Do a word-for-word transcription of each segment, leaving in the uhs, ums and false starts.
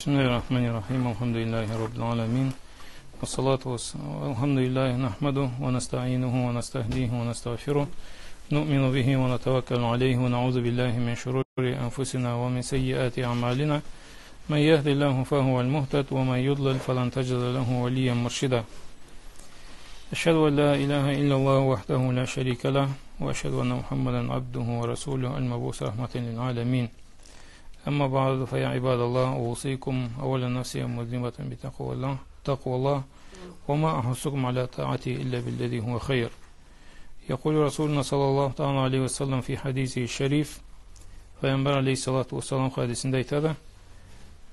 بسم الله الرحمن الرحيم. الحمد لله رب العالمين. والصلاة والس-، الحمد لله نحمده ونستعينه ونستهديه ونستغفره. نؤمن به ونتوكل عليه ونعوذ بالله من شرور أنفسنا ومن سيئات أعمالنا. من يهد الله فهو المهتد ومن يضلل فلن تجد له وليا مرشدا. أشهد أن لا إله إلا الله وحده لا شريك له، وأشهد أن محمدا عبده ورسوله المبعوث رحمة للعالمين. أما بعد، فيا عباد الله، أوصيكم أولا نفسي المذنبة بتقوى الله، تقوى الله، وما أحثكم على طاعته إلا بالذي هو خير. يقول رسولنا صلى الله تعالى عليه وسلم في حديثه الشريف، Файгъамбар алейхиссалату уассалам хадисинде айтады,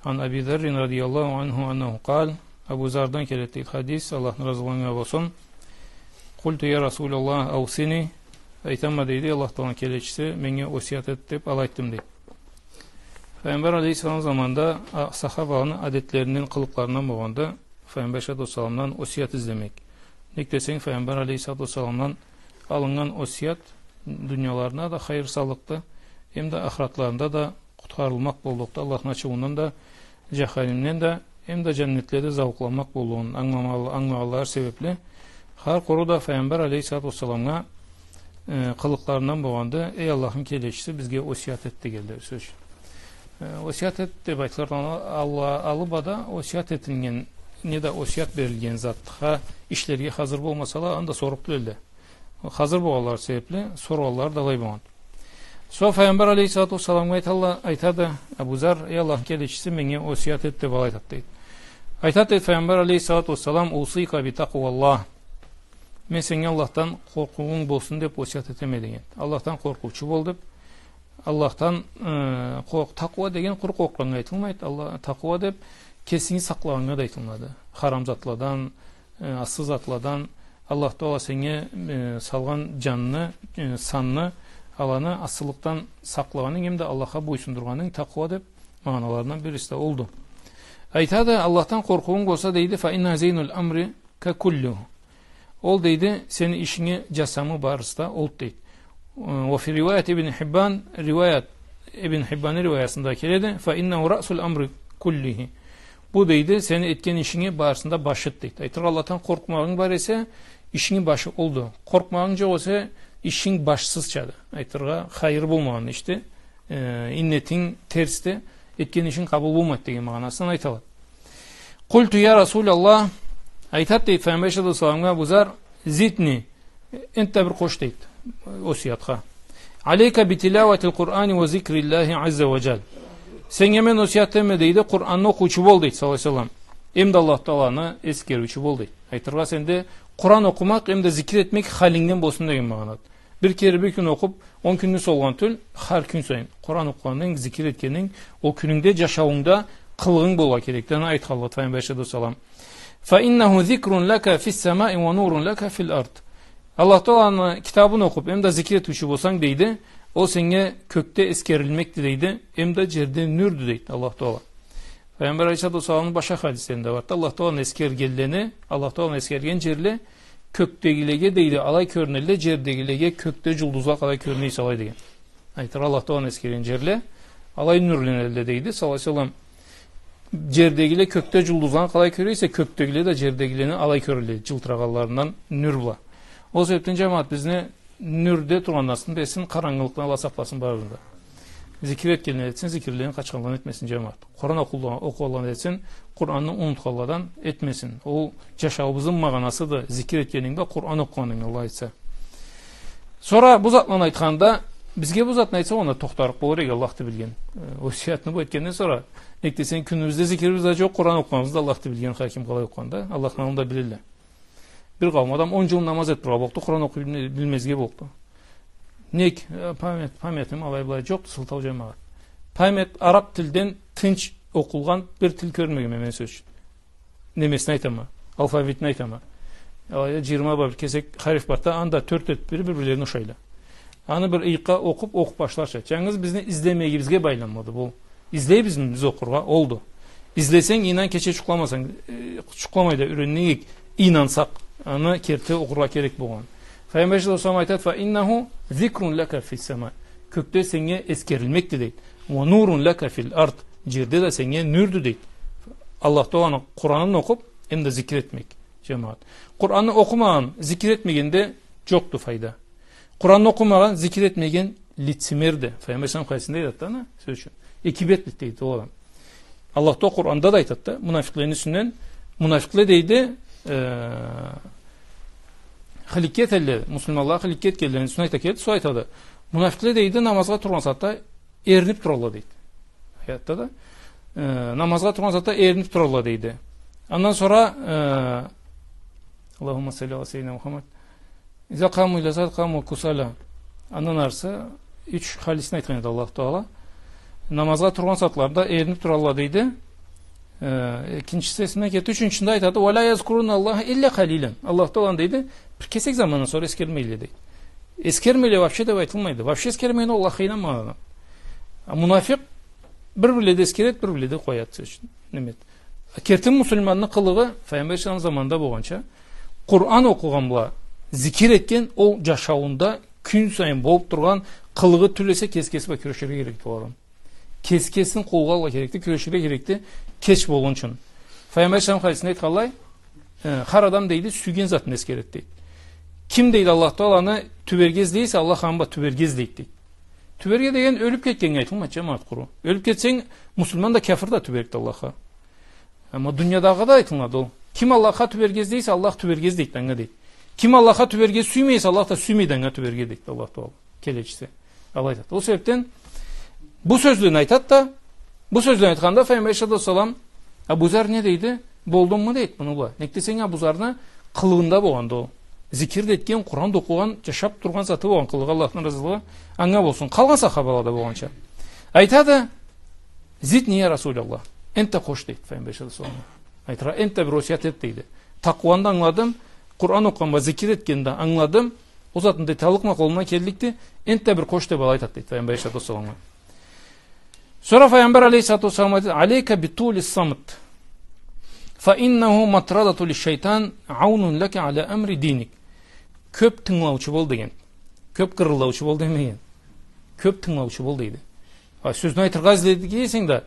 عن أبي ذر رضي الله عنه أنه قال, Абу Зардан келеди хадис, Аллахны разылыгъы анга болсун. قلت يا رسول الله أوصني, айтама, дейди, Аллах Тааланы келечиси, меннге осият эт деб, алай айтдым, дейди. Файгъамбар алейхиссалам заманда, а, сахабаланы адетлеринден, къылыкъларындан болгъанды Файгъамбар алейхиссалату уассаламдан осият излемек. Нек десенг, Файгъамбар алейхиссалату уассаламдан алыннган осият дунияларына да хайыр саллыкъды, эм да ахыратларында да къутхарылмакъ боллукъду Аллахны ачыуундан да, джаханимден да, эм да джаннетледе зауукъланмакъ боллугъун ангылама-, ангылагъанлары себебли, хар къуру да Файгъамбар алейхиссалату уассаламгъа, э, къылыкъларындан болгъанды, эй Аллахны келечиси, бизге осият эт дегенле, сёз ючюн. Э, осият эт деб айтылырдан ала-, аллы бла да осият этилген, неда осият берилген затха, ишлерге хазыр болмасала, анда сорукъ тюлдюле. Хазыр болгъанлары себебли, соргъанлары да алай болгъан. Сора Файгъамбар алейхиссалату уассаламгъа айталла-, айтады Абу Зар, эй Аллахны келечиси, меннге осият эт деб алай айтады, дейди. Айтады, дейди, Файгъамбар алейхиссалату уассалам, أوصيك بتقوى الله. Мен сеннге Аллахдан къоркъууунг болсун деб осият этеме деген. Аллахдан къоркъуучу бол деб, Аллахдан, э, къоркъ-, такъуа деген къуру къоркъгъаннга айтылмайды. Алла-, такъуа деб кесинги сакълагъаннга да айтылынады. Харам затладан, э, асыл затладан, Аллах Таала сеннге, э, салгъан джанны, э, санны, аланы асыллыкъдан сакълагъанынг, эм да Аллахха бойсундургъанынг такъуа деб магъаналарындан бириси да олду. Айтады, Аллахдан къоркъуунг болса, дейди, فإنها زين الأمر ككله. Ол, дейди, сени ишинги джасамы барысы да олду, дейди. Э, وفي رواية ابن حبان, риуаят, Ибн Хиббанны риуаясында келеди, فإنه رأس الأمر كله. Бу, дейди, сени этген ишинги барысында башыды, дейди. Айтыргъа, Аллахдан къоркъмагъынг бар эсе, ишинги башы олду. Къоркъмагъынг джокъ эсе, ишинг башсызчады. Айтыргъа, хайыр болмагъан ишди. Э, иннетинг терсди, этген ишинг къабыл болмайды деген магъанасындан айталады. قلت يا رسول الله, айтады, дейди, Файгъамбар алейхиссалату уассаламгъа, Абу Зар, زدني, энтда бир къош, дейди, осиятха. عليك بتلاوة القرآن وذكر الله عز وجل. Сеннге мен осият этеме, дейди, Къуранны окъуучу бол, дейди, саллаллаху алейхи ва саллам. Эм да Аллах Тааланы эсгериучю бол, дейди. Айтыргъа, сенде Къуран окъумакъ, эм да зикир этмек халингден болсун деген магъанады. Бир кере бир кюн окъуб, он кюнню солгъан тюл, хар кюн сайын Къуран окъугъанынг, зикир этгенинг, ол кюнюнгде, джашауунгда къылыгъынг болургъа керекди. Аны айтханла Файгъамбар алейхиссалату уассалам. فإنه ذكر لك في السماء ونور لك في الأرض. Аллах Тааланы китабын окъуб, эм да зикир этиучю болсанг, дейди, ол сеннге кёкде эсгерилмекди, дейди, эм да джерде нюрдю, дейди Аллах Таала. Файгъамбар алейхиссалату уассаламны башха хадислеринде барды. Аллах Тааланы эсгергенлени, Аллах Тааланы эсгерген джерле кёкдегилеге, дейди, алай кёрюнелле, джердегилеге кёкде джулдузла къалай кёрюне эсе алай деген. Айтыр, Аллах Тааланы эсгерген джерле алай нюрленелле, дейди, саллаллаху алейхи ва саллам. Джердегиле кёкде джулдузланы къалай кёре эсе, кёкдегиле да джердегилени алай кёрелле, джылтырагъанларындан нюр бла. Ол себебден, джамагъат, бизни нюрде тургъанланы этсин, къарангылыкъдан Аллах сакъласын барыбызны да. Зикир этгенлени этсин, зикирлени къачханланы этмесин, джамагъат. Къуран окъула-, окъугъанланы этсин, Къуранны унутханладан этмесин. Ол джашауубузну магъанасыды, зикир этгенинг бла Къуран окъугъанынг, Аллах айтса. Сора бу затланы айтханда, бизге бу затны айтса, онда тохтарыкъ болур эдик, Аллахды билген. Э, осиятны бу этгенден сора, нек десенг, кюнюбюзде зикирибиз да джокъ, Къуран окъугъаныбыз да Аллахды билген, хар ким къалай окъугъанын да, Аллахны аллында билелле. Бир къауум адам он джыл намаз этиб тургъа боллукъду, Къуран окъуй билме-, билмезге боллукъду. Нек, э, память, памятим алай-былай джокъду, сылтау, джамагъат. Память, араб тилден тынч окъулгъан бир тил кёрмегенме мен, сёз ючюн. Немесин айтама, алфавитин айтама. Алайда джыйырма бла бир кесек хариф барды да, анда тёрт-беш бири бир-бирлерине ушайла. Аны бир ыйыкъгъа окъуб, окъуб башларча. Джангыз бизни излемегибизге байланмады бу. Излейбизми биз окъургъа? Олду. Излесенг, ийнан, кече джукъламасанг, э, джукъламай да юреннинг эдик, ийнансакъ, аны керти окъургъа керек болгъан. Файгъамбар саллаллаху алейхи ва саллам айтады, فإنه ذكر لك في السماء. Кёкде сеннге эсгерилмекди, дейди. ونور لك في الأرض. Джерде да сеннге нюрдю, дейди. Аллах Тааланы Къуранын окъуб, эмда зикир этмек, джамагъат. Къуранны окъумагъан, зикир этмегенде джокъду файда. Къуранны окъумагъан, зикир этмеген лицемерди. Файгъамбар алейхиссалам хадисинде айтады да, ана, сёз ючюн. Эки бетлиди, дейди, ол адам. Аллах Таала Къуранда да айтады да, мунафикълени юсюнден, мунафикъле, дейди, э, хыликке этелле, муслиманлагъа хыликке этгенлени юсюнден айта келди, сора айтады. Мунафикъле, дейди, намазгъа тургъан сагъатда эриниб туралла, дейди. Аятда да, э, намазгъа тургъан сагъатда эриниб туралла, дейди. Андан сора, э, Аллахумма салли аля сайидина Мухаммад. Иза къаму иля салати къаму кусаля. Андан арысы юч халисин айтхан эди Аллах Таала. Намазгъа тургъан сагъатларда эриниб туралла, дейди. Э, экинчиси эсимден кетди. Ючюнчюсюнде айтады, «Ва ля язкуруна Аллаха илля къалилян». Аллах Тааланы, дейди, бир кесек замандан сора эсгермейле, дейди. Эсгермейле вообще деб айтылмайды. Вообще эсгермейин, ол Аллахха ийнанмагъан адам. А мунафикъ бир-бирледе эсгеред, бир-бирледе къояд, сёз ючюн. Неме эт. Керти муслиманны къылыгъы Файгъамбар алейхиссалам заманында болгъанча, Къуран окъугъан бла зикир этген, ол джашауунда кюн сайын болуб тургъан къылыгъы тюл эсе, кеси-кеси бла кюреширге керекди ол адам. Кеси-кесин къолгъа алыргъа керекди, кюреширге керекди, кеч болгъунчун. Файгъамбар алейхиссалам хадисинде айтханлай, э, хар адам, дейди, сюйген затын эсгеред, дейди. Ким, дейди, Аллах Тааланы тюберге излей эсе, Аллах аны бла тюберге излейди, дейди. Тюберге деген ёлюб кетгеннге айтылмайды, джамагъат, къуру. Ёлюб кетсенг, муслиман да, кяфыр да тюберикди Аллахха. Амма дуниядагъыда айтылады ол. Ким Аллахха тюберге излей эсе, Аллах тюберге излейди анга, дейди. Ким Аллахха тюберге сюймей эсе, Аллах да сюймейди анга тюберге, дейди Аллах Таала. Келечиси. Алай айтады. Ол себебден бу сёзлени айтады да, бу сёзлени айтханда Файгъамбар алейхиссалату уассалам, Абу Зар не дейди? Болдуму, дейди, муну бла. Нек десенг, Абу Зарны къылыгъында болгъанды ол. Зикир да этген, Къуран да окъугъан, джашаб тургъан заты болгъан, къылыгъы, Аллахны разылыгъы анга болсун. Къалгъан сахабала да болгъанча. Айтады, «Зидни, я Расулаллах». Энтда къош, дейди Файгъамбар алейхиссалату уассалам. Айтыргъа, энтда бир осият эт, дейди. Такъуаны да ангыладым, Къуран окъугъан бла зикир этгенни да ангыладым. Ол затны да эталлыкъма, къолумдан келликди. Энтда бир къош деб алай айтады, дейди Файгъамбар алейхиссалату уассаламгъа. Сора Файгъамбар алейхиссалату уассалам айтады, «Алейка би тули самт. Фа иннаху матрадату ли шайтан, аунун лака аля амри диник». Кёб тынгылаучу бол деген. Кёб къырылдаучу бол демеген. Кёб тынгылаучу бол, дейди. А, сёзню айтыргъа излейди эсенг да,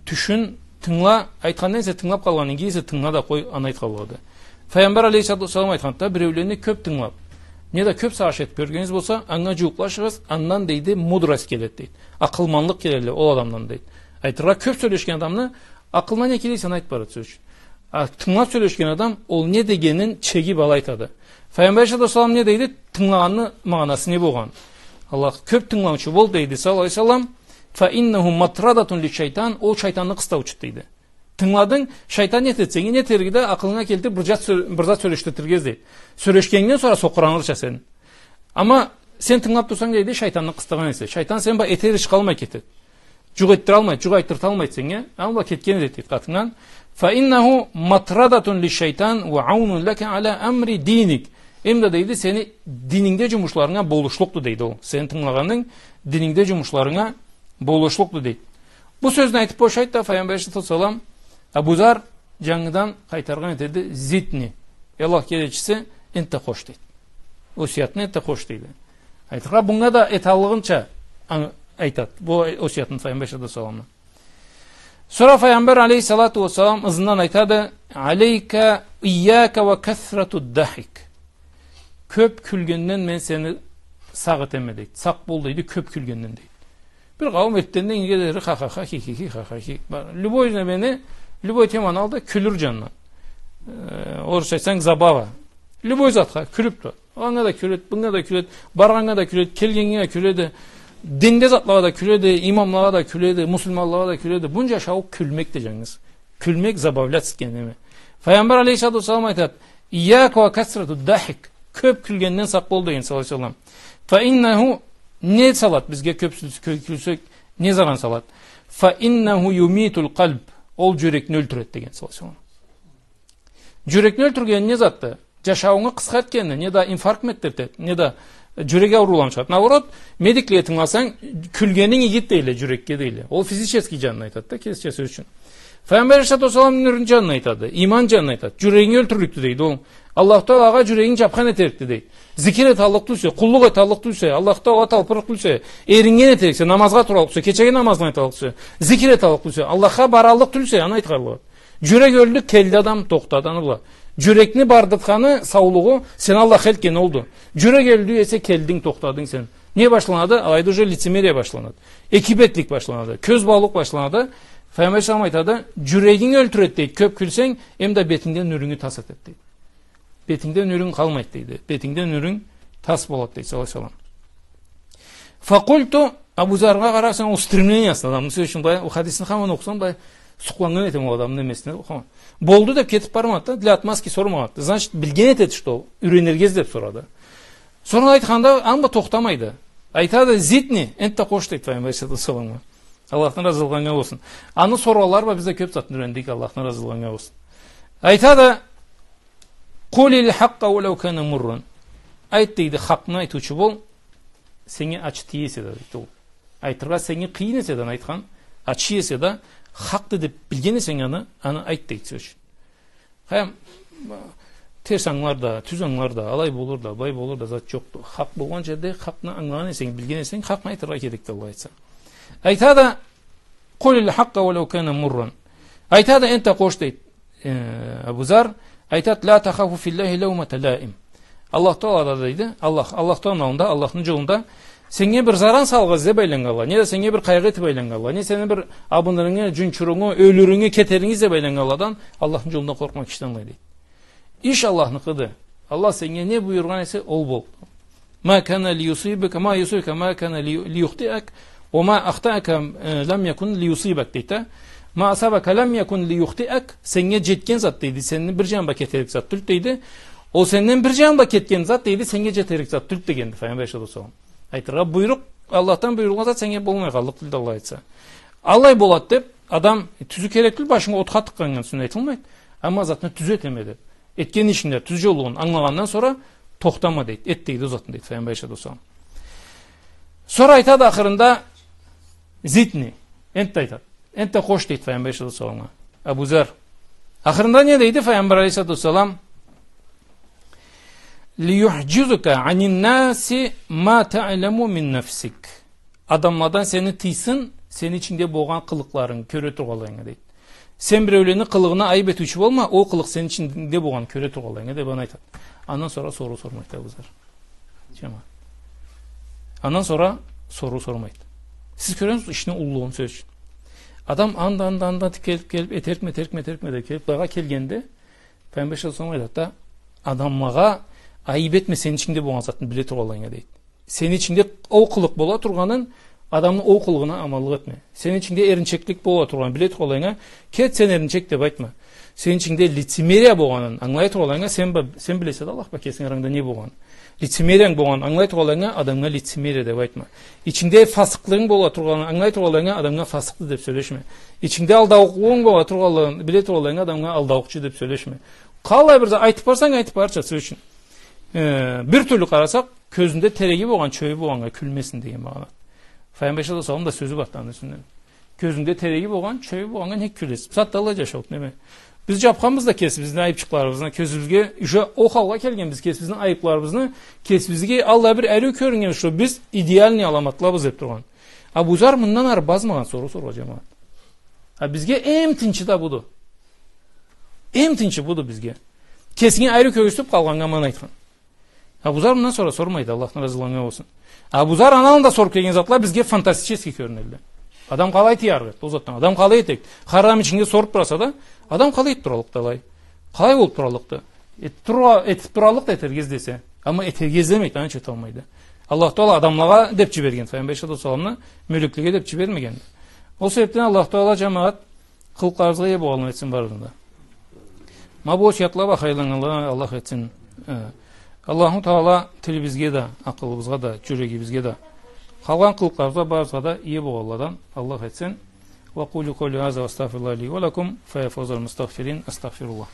тюшюн, тынгыла, айтхандан эсе тынгылаб къалгъанынг эсе, тынгыла да къой, аны айтханлыгъыды. Файгъамбар алейхиссалату уассалам айтханды да, биреулени кёб тынгылаб, неда кёб сагъыш этиб кёргенинг болса, анга джууукълашыгъыз, андан, дейди, мудрость келед, дейди. Акъылманлыкъ келед ол адамдан, дейди. Айтыргъа, кёб сёлешген адамны акъылына не келе эсе, аны айтыб барады, сёз ючюн. А тынгылаб сёлешген адам, ол не дегенин чегиб алай айтады. Файгъамбар алейхиссалату уассалам не дейди? Тынгылагъанны магъанасы не болгъан? Аллах, кёб тынгылаучу бол, дейди, саллаллаху алейхи ва саллам. «Фа иннаху матрадатун ли шайтан», ол шайтанны къыстаучуду, дейди. Тынгыладынг, шайтан не этед сеннге, не этерикди, акъылынга келтириб бир зат сё-, бир зат сёлешдиртирге излейди. Сёлешгенингден сора сокъуранырча сен. Амма сен тынгылаб турсанг, дейди, шайтанны къыстагъан эсе. Шайтан сени бла этер иш къалмай кетед. Джукъ этдиралмайды, джукъ айтдырталмайды сеннге. Аны бла кетген этед къатынгдан. «Фа иннаху матрадатун ли шайтан ва аунун лака аля амри диник». Эм да, дейди, сени динингде джумушларынга болушлукъду, дейди ол. Сени тынгылагъанынг динингде джумушларынга болушлукъду, дейди. Бу сёзню айтыб бошайды да, Файгъамбар алейхиссалату уассалам Абу Зар джангыдан къайтаргъан этеди, «Зидни». Аллах келечиси, энтда къош, дейди. Осиятны энтда къош, дейди. Айтыргъа, бунга да эталлыгъынча ан-, айтад. Бу осиятны Файгъамбар алейхиссалату уассаламны. Сора Файгъамбар алейхиссалату уассалам ызындан айтады, «Алейка, ийяка ва касрату дахик». Кёб кюлгенден мен сени сакъ этеме, дейди. Сакъ бол, дейди, кёб кюлгенден, дейди. Бир къауум эртденден ингирге дери ха-ха-ха, хи-хи-хи, ха-ха-хи. Бар, любой немени, любой теманы ал да, кюлюр джанындан. Э, орусча айтсанг, забава. Любой затха кюлюб тур. Анга да кюледи, бунга да кюледи, баргъаннга да кюледи, келгеннге да кюледи, динде затлагъа да кюледи, имамлагъа да кюледи, муслиманлагъа да кюледи. Бу джашау кюлмекди джангыз. Кюлмек, забавляться этген неме. Файгъамбар алейхиссалату уассалам айтады, «Ийяка ва касрату дахик». Кёб кюлгенден сакъ бол деген, саллаллаху алейхи ва саллам. «Фа иннаху», не салад бизге кёб кюл-, кюлсек, не заран салад? «Фа иннаху юмитул къалб». Ол джюрекни ёлтюред деген, саллаллаху алейхи ва саллам. Джюрекни ёлтюргени не затды? Джашауунга къысха этгени, неда инфарктмы этдиртед, неда джюрек аурууламы чыгъарад. Наоборот, медиклеге тынгыласанг, кюлгенинг игид дейле, джюрекге дейле. Ол физический джанын айтад да, кесича сёз ючюн. Файгъамбар алейхиссалату уассалам нюрню джанын айтады, иман джанын айтады. Джюрегинги ёлтюрлюкдю дейди ол. Аллаху Таала ага джюрегинги джабхан этерикди дейди. Зикир эталлыкъ тюлсе, къуллукъ эталлыкъ тюлсе, Аллаху Таалагъа талпырыкъ тюлсе, эринген этериксе, намазгъа тураллыкъ тюлсе, кечеге намазынга айталлыкъ тюлсе, зикир эталлыкъ тюлсе, Аллахха бараллыкъ тюлсе, аны айтханлыгъы. Джюрек ёлдю, келди адам, тохтады, аны бла. Джюрекни бардыртханы саулугъу, сен Аллах элтген олду. Джюрек ёлдю эсе, келдинг, тохтадынг сен. Не башланады? Алайда уже лицемерие башланады. Эки бетлик башланады. Кёзбаулукъ башланады. Файгъамбар саллаллаху алейхи ва саллам айтады, джюрегинг ёлтюреди, дейди, кёп кюлсенг, эм да бетингден нюрюнгю тас этеди, дейди. Бетингден нюрюнг къалмайды, дейди. Бетингден нюрюнг тас болады, дейди, саллаллаху алейхи ва саллам. Факульту, Абу Заргъа къарасанг, ол стремлениясын адамны, сёз ючюн, былай, ол хадисни хаман окъусанг, былай, сукъланнган этеме ол адамны немесине, хаман. Болду деп кетип бармады да, для отмазки сормагъанды. Значит, билген этеди, что юренирге излеп сорады. Сора айтханда, аны бла тохтамайды. Айтады, зидни, энтда къош, дейди Файгъамбар алейхиссалату уассаламгъа. Аллахдан разылыкъ анга болсун. Аны соргъанлары бла биз да кёп затны юрендик, Аллахдан разылыкъ анга болсун. Айтады, «Къулил хакъкъа уалау кана мурран». Айт, дейди, хакъны айтыучу бол, сеннге ачы тие эсе да, дейди ол. Айтыргъа сеннге къыйын эсе да аны айтхан, ачы эсе да, хакъды деп билген эсенг аны, аны айт, дейди, сёз ючюн. Хам, терс ангылар да, тюз ангылар да, алай болур да, былай болур да, зат джокъду. Хакъ болгъан джерде хакъны ангылагъан эсенг, билген эсенг, хакъны айтыргъа керекди, Аллах айтса. Айтады, «Къулил хакъкъа уалау кана мурран». Айтады, энтда къош, дейди, э, Абу Зар, айтады, «Ла тахафу филлахи лаумата лаим». Аллах Таалада, дейди, Аллах, Аллах Тааланы аллында, Аллахны джолунда сеннге бир заран салыргъа излеп айланнганла, не да сеннге бир къайгъы этип айланнганла, не сени бир абынырынгы, джунчуруунгу, ёлюрюнгю, кетерингни излеп айланнганладан Аллахны джолунда къоркъма, кишиден алай, дейди. Иш Аллахныкъыды. Аллах сеннге не буюргъан эсе, ол бол. «Ма кана лиюсибака, ма юсибака, ма кана ли-, лиюхтиак, уа ма ахтаака, э, лам якун лиюсибак», дейди да. «Ма асабака лам якун лиюхтиак», сеннге джетген зат, дейди, сени бир джанынга кетерик зат тюлдю, дейди. Ол сенден бир джанынга кетген зат, дейди, сеннге джетерик зат тюлдю дегенди Файгъамбар алейхиссалату уассалам. Айтыргъа, буйрукъ, Аллахдан буюрулгъан зат сеннге болмай къаллыкъ тюлдю, Аллах айтса. Аллай болады деп, адам, э, тюзю керек тюл, башынга отха тыкъгъаннга юсюне айтылмайды. Амма затны тюз этеме деп, этген ишинде тюз джоллугъун ангылагъандан сора, тохтама, дейди, эт, дейди, ол затны, дейди Файгъамбар алейхиссалату уассалам. Сора айтады ахырында, «Зидни», энтда айтады. Энтда къош, дейди Файгъамбар алейхиссалату уассаламгъа Абу Зар. Ахырында не дейди Файгъамбар алейхиссалату уассалам? «Лиюхджизака аниннаси ма таъламу мин нафсик». Адамладан сени тыйсын, сени ичингде болгъан къылыкъларынгы кёре тургъанлайынга, дейди. Сен биреулени къылыгъына айып этиучю болма, ол къылыкъ сени ичингде болгъанын кёре тургъанлайынга, деп аны айтады. Андан сора соруу сормайды Абу Зар. Джамагъат. Андан сора соруу сормайды. Сиз кёресиз ишни уллулугъун, сёз ючюн. Адам анда, анда, анда келип, келип, этерикме, этерикме, этерикме деп келип, былайгъа келгенде, Файгъамбар саллаллаху алейхи ва саллам айтады да, адамлагъа айып этме, сени ичингде болгъан затны биле тургъанлайынга, дейди. Сени ичингде ол къылыкъ бола тургъанын, адамны ол къылыгъына аманлыкъ этме. Сени ичингде эринчеклик бола тургъанын биле тургъанлайынга, кет сен эринчек деп айтма. Сени ичингде лицемерие болгъанын ангылай тургъанлайынга, сен ба-, сен билесе да Аллах бла кесинги арангда не болгъанын. Лицемериянг болгъанын ангылай тургъанлайынга, адамгъа лицемерие деп айтма. Ичингде фасыкълыгъынг бола тургъанын ангылай тургъанлайынга, адамгъа фасыкъды деп сёлешме. Ичингде алдаукълугъунг бола тургъанлыгъын биле тургъанлайынга, адамгъа алдаукъчу деп сёлешме. Къалай бир зат айтып барсанг, айтып барча, сёз ючюн. Э, бир тюрлю къарасакъ, кёзюнде тереги болгъан, чёбю болгъаннга кюлмесин деген магъанада. Файгъамбар саллаллаху алейхи ва саллам да сёзю барды аны юсюнден. Кёзюнде тереги болгъан, чёбю болгъаннга нек кюлесе? Бусагъатда алай джашауда, неме? Биз джабханбыз да кесибизни айыпчыкъларыбызны, кёзюбюзге, уже ол халгъа келгенбиз, кесибизни айыпларыбызны, кесибизге аллай бир ариу кёрюннген, что биз идеальный аламатлабыз деп тургъан. Абу Зар мындан ары базмагъан соруу соргъан, джамагъат. А бизге эм тынчы да буду. Эм тынчы буду бизге. Кесинги ариу кёргюзтюп къалгъаннга аман айтхан. Абу Зар мындан сора сормайды, Аллахдан разылыкъ анга болсун. Абу Зар андан алда соруп келген затла бизге фантастический кёрюнелле. Адам къалай тыярыкъ эди ол затдан, адам къалай этерикди? Хар адам ичинде соруп тураса да, адам къалай этип тураллыкъды алай? Къалай болуп тураллыкъды? Эт-, тура-, этип тураллыкъды этерге излесе. Амма этерге излемейди, аны ючюн эталмайды. Аллах Таала адамлагъа деп джиберген Файгъамбар алейхиссалату уассаламны, мёлеклеге деп джибермегенди. Ол себепден Аллах Таала, джамагъат, къылыкъларыбызгъа ие болгъанладан этсин барыбызны да. Ма бу осиятла бла хайырланнганладан Аллах этсин. Э, Аллаху Таала тилибизге да, акъылыбызгъа да, джюрегибизге да, къалгъан къылыкъларыбызгъа, барыбызгъа да ие болгъанладан Аллах этсин. وأقول قولي هذا وأستغفر الله لي ولكم، فيا فوز المستغفرين، أستغفر الله.